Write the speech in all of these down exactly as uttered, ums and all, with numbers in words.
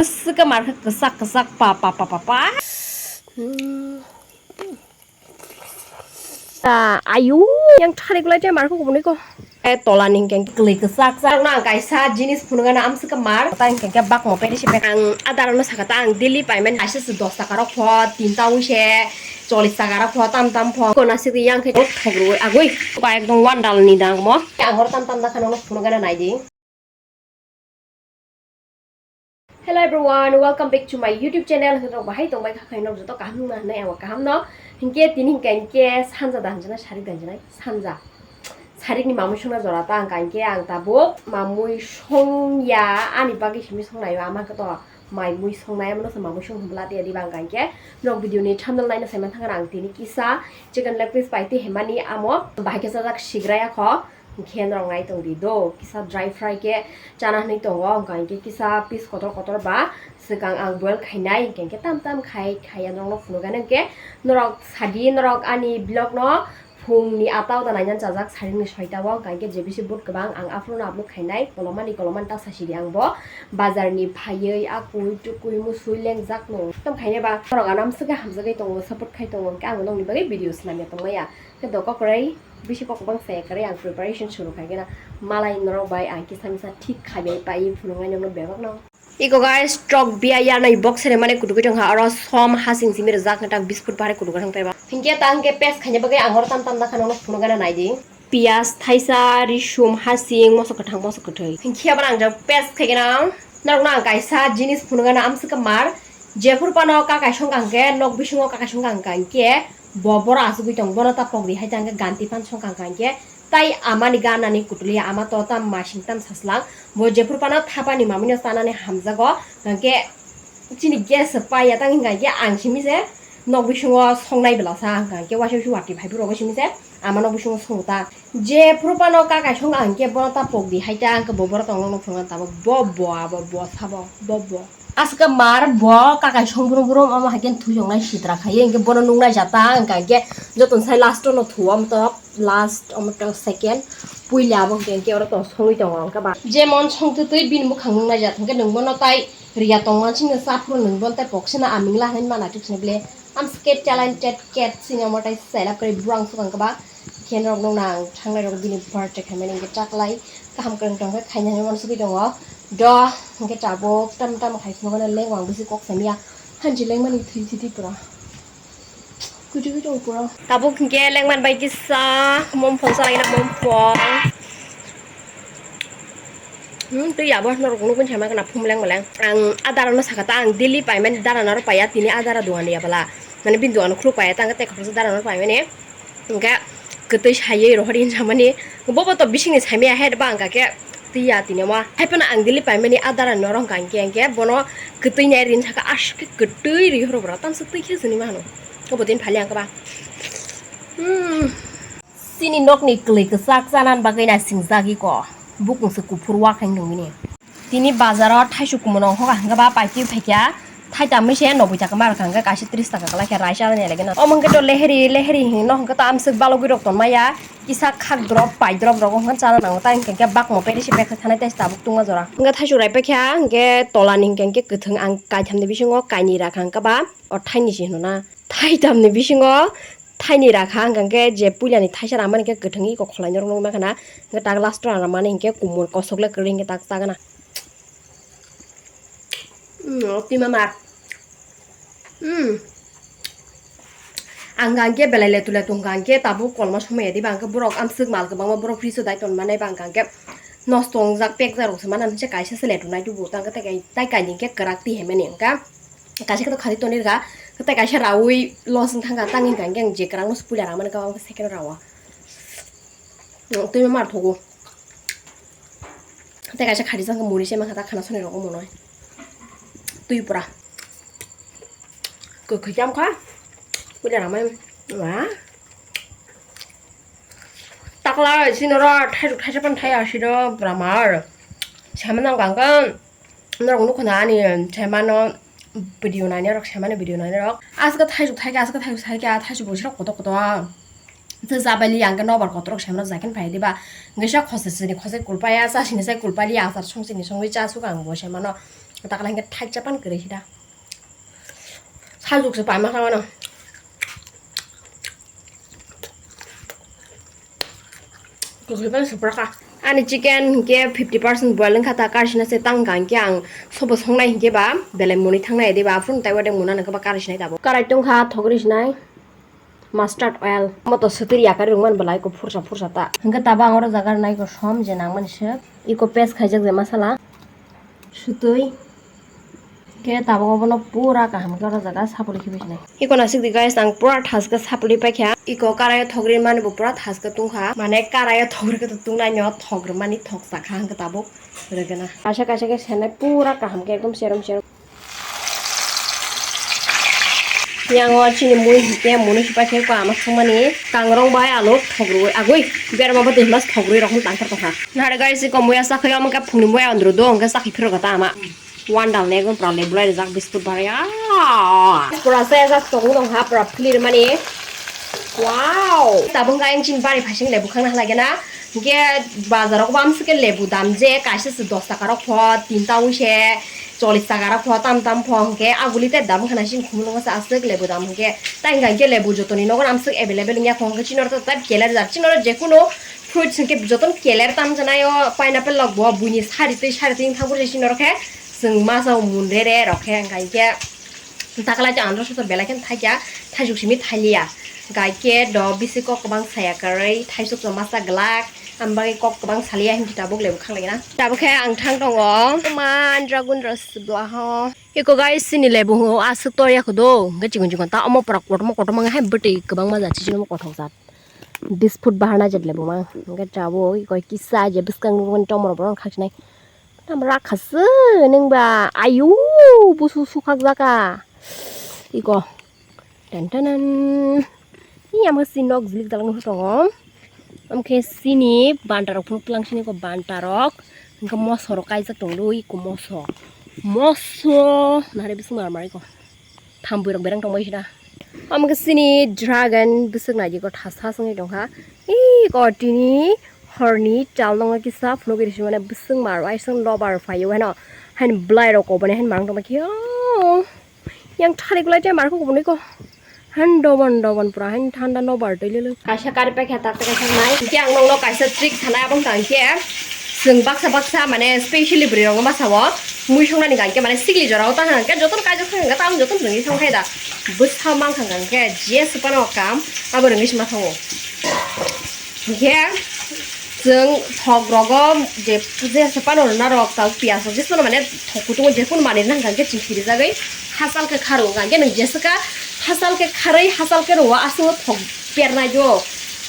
Swkhe mar khe kwchak kwchak pa pa pa pa pa. Hmm. Ah, ayu, yang thani gulai te mar khe kubuni ko. Eh, tola ni hingke kwlwi kwchak chak nang kaisa jinis phunukgana amswkhe mar. Ta hingke bakmo peri se ang adar no saka ta ang daily payment kaisa se dos taka rok pho, tinta wngse chollish taka rok pho, tam tam pho. Kona se yang khe thok rwi agwi. Ba ekdom one dal ni dang mo. Ang hor tam tam da khano phunukgana naidi. Hello everyone, welcome back to my YouTube channel. Hwnkhe rok bahai tongbai kha khaino joto kaham wngna hwnwi ang kaham no. Hinkhe tini hinkhe hinkhe sanja da hinjana sarik da hinjana sanja. Sarik ni mamui songna jora ta ang hinkhe ang tabuk mamui songya ani bagwi simi songnai ama khe to mai mui songnai amo no se mamui song hwnbla de diba ang hinkhe norok video ni thumbnail naina saiman thangna ang tini kisa chicken leg piece pai twi hemani amo bahai khe sajak sigraya kho. Khe norok nai tong di do, kisa dry fry khe chana hinwi tongo, wngkha hinkhe kisa piece kotor kotor ba swkang ang boil khainai, hinkhe tam tam khai khaiya norokno phunukgani hinkhe norok sadi, norok ani vlog no phungni ata o da nainani chajak, saringni soita o, wngkha hinkhe J B C boat kwbang ang aphuru no upload khainai, kolomani kolomani ta sasidi ang bo bazar ni phaiwi akui tukui musui lengjak no tam khainai ba norok ano amswkhe hamjagwi tongo, support khai tongo, hinkhe ang nokni bagwi video swnamya tongmaya. Khe doko kwrwi bisi kok bangsa kwrwi ang preparation suru khai gana malai norok bai ang kisa misa thik khai bai pai phunuknai nokno bebak no. Iko guys, tok biya ya nai box sere mane kutuk tong ha oro som hasing simi rijak na tak biscuit bahai kutuk thang peba. Hinkhe ta hinkhe paste khaina bagwi ang oro tam tam da khano phunukgana naidi. Piyaj thaisa, risum, hasing, moso kwthang, moso kwthwi. Hinkhe aboni ang paste khai gana norok no ang kaisa jinis phunukgana amswkhe mar. Jephuru phano kakai songkha hinkhe nok bisingo kakai songkha hinkhe Bo borok achugwi tong, bono ta pokdi hai ta hwnkhe ganti phan songkha hwnkha hinkhe tai amani ganani kutuli ama to ta masing tam saslang. Bo jephuru phano thapani mamino chanani hamjago hwnkhe chini gas se paiya tang hwnkha hinkhe ang simi se nok bisingo songnai bwlasa hwnkha hinkhe waisa waisa watwi phaiphuru rogo simi se ama nok bisingo songo ta. Jephuru phano kakai songkha hinkhe bono ta pokdi hai ta hwnkhe bo borok tongno nukphuru tabuk bo bo abo bo sabo bo bo. Aswk mar bo kakai song brum brum omo hai khe thwi tongnai sitra khai, hinkhe bono nuknai jata, hinkhe joto sai last no thuo, omo to last, omo to second, puila abo hinkhe oro to songwi tongo, hinkhe ba jemon songtwtwi bini mukhang nuknai jat, hinkhe nwng bono tai riya tongma singno cha phuru nwng bono tai pokisano aming la hinwi mana thik sini bile, amswk talented cat sini omo tai selap kwrwi bwrang swkang khe ba. Khe norok nukna ang thangnai rok bini birthday khaimani hinkhe chaklai kaham kwrwng tong khe khaina hinwi uansugwi tongo. Do hinkhe tabuk tamo tamo khai phunukgana lengwang bisi kok samiya hanji lengmani thwi thwi thwi pura. Kuchu kuchu pura. Tabuk hinkhe lengman bai kisa momphong chalai na momphong. Hmm, twi abo norok nukgwi sama kana phum leng beleng. Ang adara no saka ta ang daily paimani dara naro paiya tini adara dugan ya bala. Mane bini dugan khuluk paiya ta ang tei khoroksa dara naro paimani. Hingke kwtwi saiwi rohor hinsamani bobo to bisingni saimaya hai ba wngkha khe twi ya tini ma hai phano ang daily paimani adara norok hingka hingke hingke bono kwtwi nai rin saka aswk khe kwtwi rihoro bwrok tamswk twi khe sini ma hano obo din phali ang khe ba. Hmm. Chini nokni kwlwi kwchak chanani bagwi naisingjagwi ko bukung se kuphur wa khai nungmini. Tini bazaro thaisu kumono hoga hwnkhe ba paitwi phaikha, thaitam se noboi taka ma rwkha hwnkhe kaisa tris taka kwlai khe raisa ni lagena. Omo hwnkhe to leheri leheri hinwi no hwnkhe to amswk balogwi rok tonmaya, kisa khak drop pai drop rogo hwnkhe chana nango, tai hwnkhe bakmo peri se peksa thanai tai tabuk tungma jora. Hwnkhe thaisu rai paikha hwnkhe tola ni hwnkhe kwthwng ang kaitham ni bisingo kainwi rakha hwnkhe ba o thaini se hwnna. Thaitam ni bisingo thaini rakha hwnkhe je puila ni thaisa ramani khe kwthwng iko kholai norok nukna khana. Hwnkhe tak last o ang mani hinkhe kumui kosok le kwrwi hinkhe tak chagana. Hmm, o twi mama. Hmm. Ang hwnkhe belai letu letu hwnkha hwnkhe tabuk kolma somoi ya diba hwnkhe borok amswk mal kwbangma borok fridge o dai tonmani ba hwnkha hwnkhe nosto wngjak pekjak rok se mana hwnkhe kaisa se letu nai tubu tang tai kaini hwnkhe kwrak twi hemani hwnkha kaisa khe to khari tonwi rwkha tei kaisa raui los wng thangkha tangwi hwnkha hwnkhe ang je kwrak no se puila rang mani khe second o rao. Twi ma mar thogo. Tei kaisa khati chang muri se mangkha ta khana soni rogo monoi. Twi pura. Kwkhwi jam kha. Puila ramai. Wa. Takla sini ro thai thai pan thai asiro bramar. Sama nang kang kang. Norok nukho na ani saimano video nainai rok saimano video nainai rok. Aswk thaisuk thaikhe aswk thaisuk thaikhe a thaisuk bo sirok kotor kotor. Tei jabali ang khe nobar kotor rok saimano jaken phai diba. Hwnkhe sa khosesini khosai kulpaya chasini sai kulpali achar songsini songwi chasuk ang bo saimano. Takla hingke thai chapan kwrwi sida. Sajwk se paima kha mano. Kwrwi pan supra kha. Ani chicken hingke fifty percent boil wngkha ta, kari sina se tang hingke ang sobo songnai hingke ba belai muni thangnai de ba, aphuru tai wade muna nangkhe ba kari sinai tabuk. Karai tongkha thogri sinai. Mustard oil. Moto sutwi yakari rwngmani belai eko phursa phursa ta. Hingke tabang oro jaga nai eko som je nangmani se. Eko paste khaijak je masala. Sutwi. Ke tabang obono pura kaham ke oro jaga sapuli khibi sinai. Eko nasik di guys, ang pura thaske sapuli paikha. Eko karaio thogri mani bo pura thaske tungkha. Mane karaio thogri ke tungnai no thogri mani thoksa kha hingke tabuk rwgena. Kaisa kaisa ke senai pura kaham ke ekdom serom serom. Yang o chini mui hingke muni sipai khe ko ama thangmani kangrong bai alu thogrui agui berma bo dehmas thogrui rok tangkar tongkha. Nare guys, ko muya sakhai omo khe phungni muya ondro do hingke sakhi phiro kata ama. Wandal ne gun pura le bulai rijak biscuit bar ya. Pura se sak tong dong ha pura phlir mani. Wow. Tabung ka engine bari phasing le bukhang na halai gena. Hingke bazar rok bo amsike lebu dam je kaisa se dos taka rok pho tinta wngse. Chollish taka rok pho tam tam pho hingke aguli te dam khana sin khumulungo se aswk lebu dam hingke tai hingka hingke lebu jotoni nogo aswk available wngya kho hingke chini oro tai keler jat chini oro jekunu fruits hingke jotono keler tam janaio pineapple rok bo buini sari twi sari twi wngthang bwrwi chini oro khe chwng masa o mun rere rok khe hingka hingke takalai te andro soto belai kheno thaikia thaisuk simi thailiya hingka hingke do bisi kok kwbang saya kwrwi thaisuk no masa glak ang bagwi kok kwbang saliya himkhe tabuk lebu khanglai na tabuk khe ang thang tongo man dragon rosbla ho. Eko guys, chini lebu aswk tor ya kho do, hingke chikon chikon ta omo pura kotorma kotorma hai bwtwi kwbangma jat chini omo kothok jat. Bish foot bahar na jat lebu mang, hingke tabuk eko kisa je bwskang nukmani tomorok borok khakchinai. Tamo rakha se nengba ayu busu sukhak jaka. Eko. Tan tanan. Ni ama si nok jilik dalang nukho tongo. Amkhe sini banta rok phunuk tlang sini ko banta rok. Hingke moso rok kaijak tong do eko moso. Moso nare bising mar mar eko. Thambwi rok bereng tong bai sida. Amkhe sini dragon bwswk naidi ko thas thas wngwi tongkha. Eko tini horni tal nongo kisa phunugwi risi mane bwswk mar bai song lobar phaio heno. Haino bwlai rok koboni haino mang tongma khe. Yang thalik lai te mar kok bonoi ko. Han doban doban pura han thanda no bar twi lele. Kaisa kari paikha tak kaisa nai. Hingke ang nokno kaisa trick sanai abang tang khe. Chwng baksa baksa mane specially bwrwi rok masa o mui songnani gang khe mane sikli jora o tang khe jotono kaijak thang khe tam jotono nungwi song khe da. Bwsa mang kha gang khe je swpano kam abo rwngwi sima thango. Hingke chwng thok rogo je, je sepano rwna rok tau piyaj rok jesmano mane thok kutungo jekunu manwi rwna hwnkha hingke chwng kirijagwi hachal khe kharwi hwnkha hingke nwng jeswka hachal khe kharwi hachal khe rwo aswk thok pernai do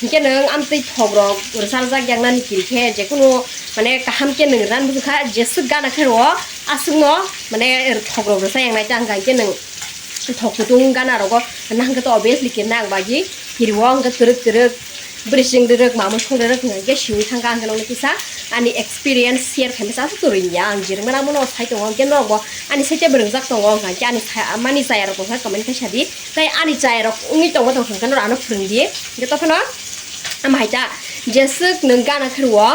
hingke nwng amtwi thok rok rwcharjak yaknani kiri khe jekunu mane kaham khe nwng rwna nukha jeswk gana khe rwo aswkno mane thok rok rwchar yangnai ta hwnkha hingke nwng. Thok kutung gana rogo nahangkhe to obviously kirna ang bagi kiriwo hwnkhe twrwk twrwk bwrwi chwng rwrwk mamung song rwrwk hwnkhe siwi thangkha hwnkhe nokni kisa ani experience share khaimasa aswk kwrwi ya ang jirwk mano sai tongo hwnkhe norokbo ani side tei bwrwngjak tongo hwnkhe ani mani chaya rok tongkha comment khe sadi tei ani chaya rok wngwi tongma tongkha hwnkhe norok ano phwrwngdi hwnkhe tophano ama hai ta jeswk nwng gana khe rwo.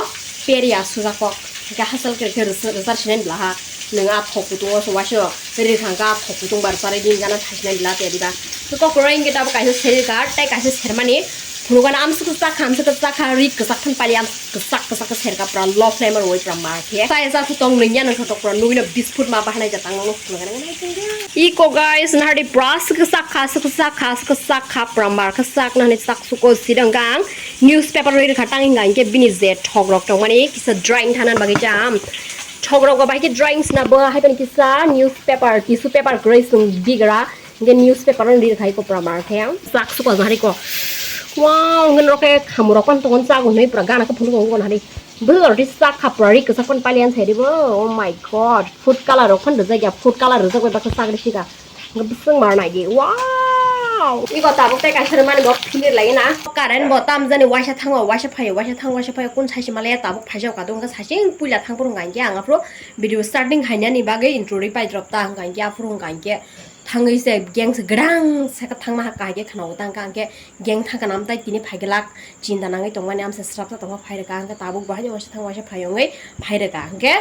Peri aswk jak kok. Hingke hachal kere khe rwchar sinai bwla ha. Nwng a thok kutung o se waisa riri thang khe a thok kutung bar charai di gana thaisinai bwla te diba. Kok kwrwi hingke tabuk kaisa seri kha tei kaisa sermani. Phunukgana amswk kwchak kha amswk kwchak kha ri kwchak phano pali amswk kwchak kwchak khe serka pura low flame o rwui pura mar khe. Chaya jak khe tong nungya nungkha tok pura nugwino bish foot ma bahanai jatang nung phunukgana nai tongya. Iko guys nahari pura aswk kwchak kha aswk kwchak kha aswk kwchak kha pura mar kwchak nahani chak suko sidang gang. Newspaper rwi rwkha tang hingka hingke bini je thok rok tongmani kisa drying thana bagwi cham thok rok bai khe drying sna bo hai tani kisa newspaper tissue paper kwrwi chwng bigra hingke newspaper rwi rwkha iko pura mar khe chak suko jari ko wow hingke norok khe khamung rok phano tongo chago hinwi pura gana khe phunuk tongo nahari bwswk rok tei chak kha pura ri kwchak phano paliyan sai ribo oh my god food colour rok phano rijak ya food colour rijak bai baksa chak risi kha. Bwswng mar nai di. Wow! Iko tabuk tei kaisa rwmani bo philirlai na. Current bo tamjani waisa thango, waisa phaio, waisa thango, waisa phaio. Kun saisi malaya tabuk phaisa kadung khe saising puila thangphuru hwnka hinkhe ang aphuru video starting khainani bagwi intro rwi paidrop ta hwnka hinkhe aphuru hwnka hinkhe Thangwi se gang se grang saka thangma ha kahai khe khwnago tang kha, hwnkhe gang thang kana amtai tini phai glak chinta nangwi tongmani amsa srapsa tongma phai rwkha, hwnkhe tabuk bahai waisa thang waisa phai wngwi phai rwkha, hwnkhe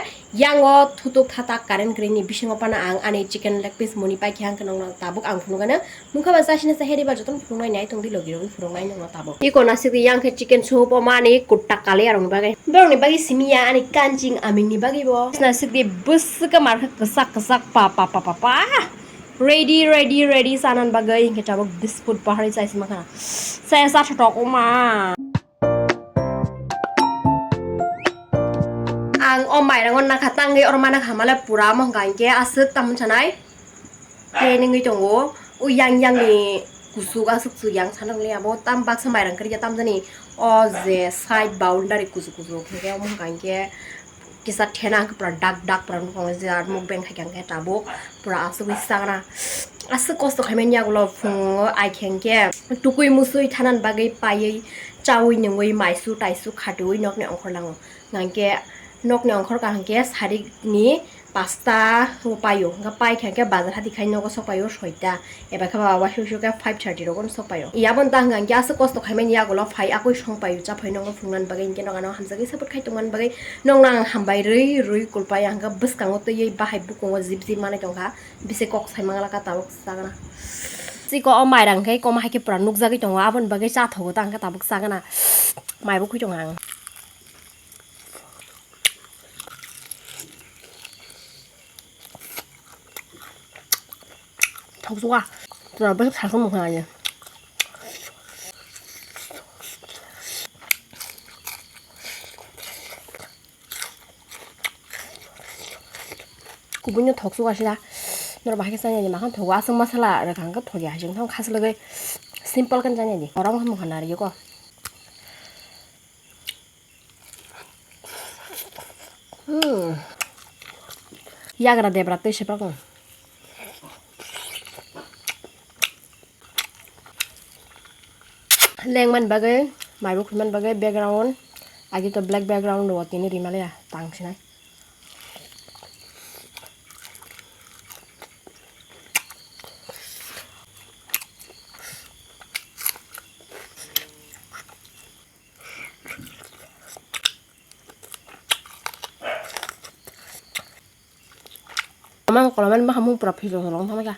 yango thutuk thatak current kwrwini bisingo phano ang ani chicken leg piece moni paikha, hwnkhe nokno tabuk ang phunukgano mungkha ba chasina sa heri ba jotono phunuknai nai tongdi logi rogwi phunuknai nokno tabuk. Iko nasikdi yang khe chicken soup o mani kutta kali arokni bagwi, borokni bagwi simi ya ani kanching amingni bagwi bo nasikdi bwswk mar khe kwchak kwchak pa pa pa pa pa. Ready, ready, ready, sanan bagwi hinkhe tabuk biscuit bahari chai sima khana. Chai sa thotok oma. Ang o mairango nakha tangwi oro mana khamale pura mo hwnkha hinkhe aswk tamoni sanai. Khe nungwi tongo o yang yang ni kusuk aswk su yang sanang le abo tam baksa mairang kwrwikya tamjani o je side boundary kusu kusu hinkhe omo hwnkha hinkhe. Kisa thena hwnkhe pura dak dak pura nukha je ar mukbang khaikha hwnkhe tabuk pura asugwi chakna. Aswk kosto khaimani yagulo phungo aikhe hwnkhe tukui musui thanani bagwi paiwi chaui nungui maisu taisu khatiui nokni ongkhor lango. Hwnkhe nokni ongkhor kaham khe sarikni pasta o paio, hwnkhe paikha hwnkhe bazar hati khai nogo sok paio soita. Eba khe ba waisa waisa khe five thirty rogo sok paio. Yaboni ta hwnkha hwnkhe aswk kosto khaimani yagulo phai akoi song paio, cha phai nokno phunuknani bagwi, hinkhe nok ano hamjagwi support khai tongmani bagwi nokno ang hambai rwi rwi kulpai, ang khe bwskango twiwi bahai bukungo jip jip manwi tongkha, bisi kok sai manglakha tabuk chagana. Chiko o mairang khe koma hai khe pura nukjagwi tongo, aboni bagwi cha thogo ta ang khe tabuk chagana, mai bo khwi tongo ang. Thoksuka. Pura bwswk salsa mokha nai. Kubui no thoksuka sida. Norok bahai khe chani makhan thogo aswk masala rwkha hwnkhe thokya hai se wngkha khaslwgwi simple khe chani di. Oro wngkha mokha narikgo. Hmm. Yagra debra tei sepak no. Lengmani bagwi, maibo khwimani bagwi background, agi to black background rwo tini rimaliya tang sinai. Ama kolamani bwkha mung pura philok tongthokma kha.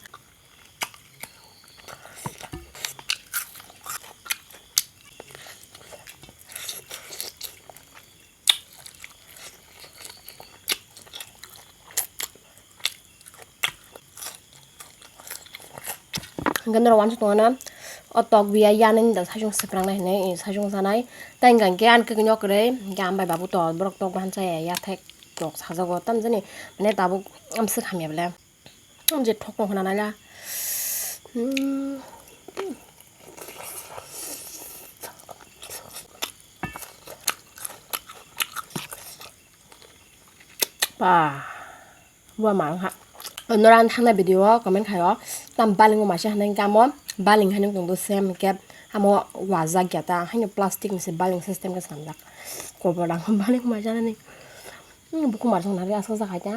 Hwnkhe norok uansuk tongmano, o tok biya yanani da sajung swprangnai hinwi sajung sanai. Tei hwnkha hwnkhe ani kwkwi nok kwrwi hwnkhe ambai babu tok, borok tok bahan chaya yathek tok sajago tamjani, mane tabuk amswk hamya bwle. Je thok tong khna naila. Hmm. Ba. Bo ma wngkha. Norok ang thangna video o comment khaio. Tam baling o maisa hinwi kamo baling hinwi tongdo same khe amo wajak ya ta haino plastic ni se baling system khe swnamjak. Kobor ang baling maisa nani. Hmm, buku mar song nari aswk jaga ta.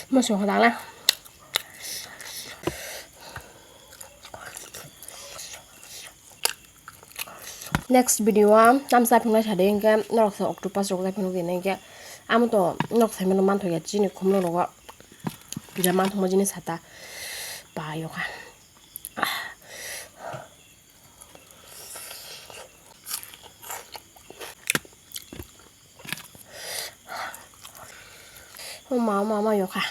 Masuk dala. Next video o tamsa phungnai sadi hwnkhe norok se octopus rok jai phunuk di hwnkhe amo to norok saimano manthokya chini khumlok rogo je manthokma jinis sata payokha. O ma, o ma, ma yokha.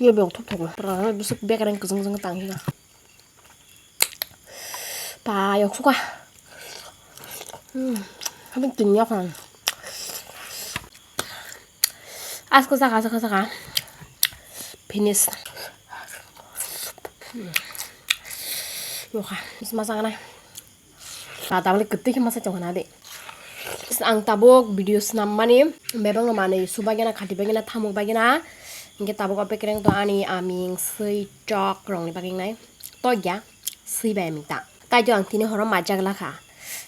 Yo bok thok thok. Pura bwswk bekereng kwchwng kwchwng tang hika. Payok suka. Hmm. Habing tin yokha. Asko saka, saka, saka. Finish. Hmm. Yokha. Masa kana. Ba tabole kwtwi khe masa chong hana de. Ang tabuk video snam mani bebak no manwi subagena khati bagena thamuk bagena. Hinkhe tabuk o bekereng to ani aming swi chok rongni bagwi nai. Tokya swi bai aming ta. Tai to ang tini horo majak lakha.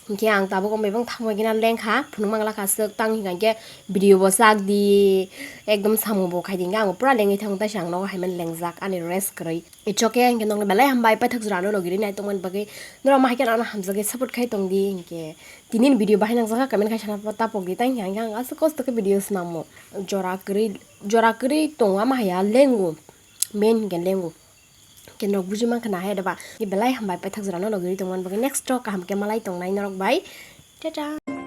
Hinkhe ang tabuk o bebak thamuk bagena lengkha phunuk mang lakha swk tang hinkhe video bo sak di ekdom samung bo khai di hinkhe ang pura lengwi thango tai se ang nogo hai mani lengjak ani rest kwrwi. It's okay, hinkhe nokni belai hambai paithak jora no logi rinai tongmani bagwi norok ma hai khe ano hamjagwi support khai tong di hinkhe. Tini ni video bahai nang jaka comment khai sana tapok di tang hinkhe ang aswk kosto khe video snamo. Jora kwrwi jora kwrwi tongo ama haya lengo. Main hinkhe lengo. Hinkhe norok buji mankha na hai deba. Belai hambai paithak jora no logi ri tongmani bagwi next o kaham khe malai tongnai norok bai. Tata.